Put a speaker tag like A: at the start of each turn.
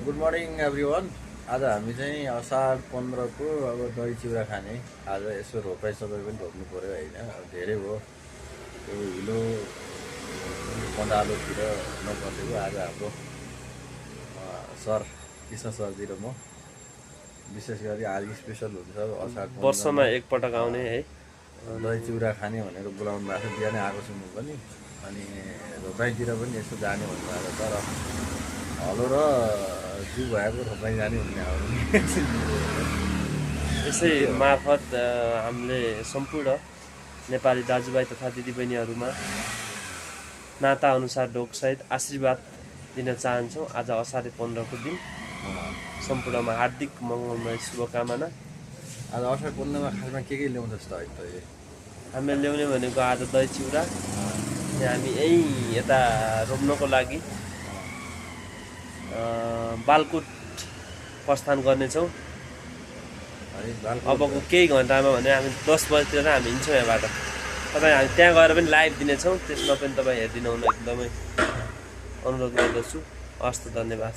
A: Good morning everyone. आज हामी चाहिँ असार 15 को अब दही चिउरा खाने। आज यसो रोपाइ सबै पनि रोप्नु पऱ्यो होइन, अब धेरै भयो त्यो हिलो पन्डालोतिर नबसेको। आज हाम्रो सर कृष्ण सरजी र म विशेष गरी आज स्पेसल हुन्छ असार 15
B: वर्षमा एकपटक आउने है
A: दही चिउरा खाने भनेर बोलाउनु भएको छ। बिहानै आएको छु म पनि, अनि रोपाइँतिर पनि यसो जाने भन्नुभएको छ। तर हलो र जिउ भएको रोपाइँ जाने भन्ने अब
B: यसै मार्फत हामीले सम्पूर्ण नेपाली दाजुभाइ तथा दिदीबहिनीहरूमा नाता अनुसार ढोकसहित आशीर्वाद दिन चाहन्छौँ। आज असारे 15 को दिन सम्पूर्णमा हार्दिक मङ्गलमय शुभकामना।
A: आज असार 15 मा खासमा के ल्याउँछ त है त?
B: हामीले ल्याउने भनेको आज दही चिउरा हामी यही यता रोप्नको लागि बालकोट प्रस्थान गर्नेछौँ। अबको केही घन्टामा भने हामी 10 बजीतिर हामी हिँड्छौँ यहाँबाट। तपाईँ हामी त्यहाँ गएर पनि लाइभ दिनेछौँ, त्यसमा पनि तपाईँ हेरिदिनु हुन एकदमै अनुरोध गर्दछु। हस्त, धन्यवाद।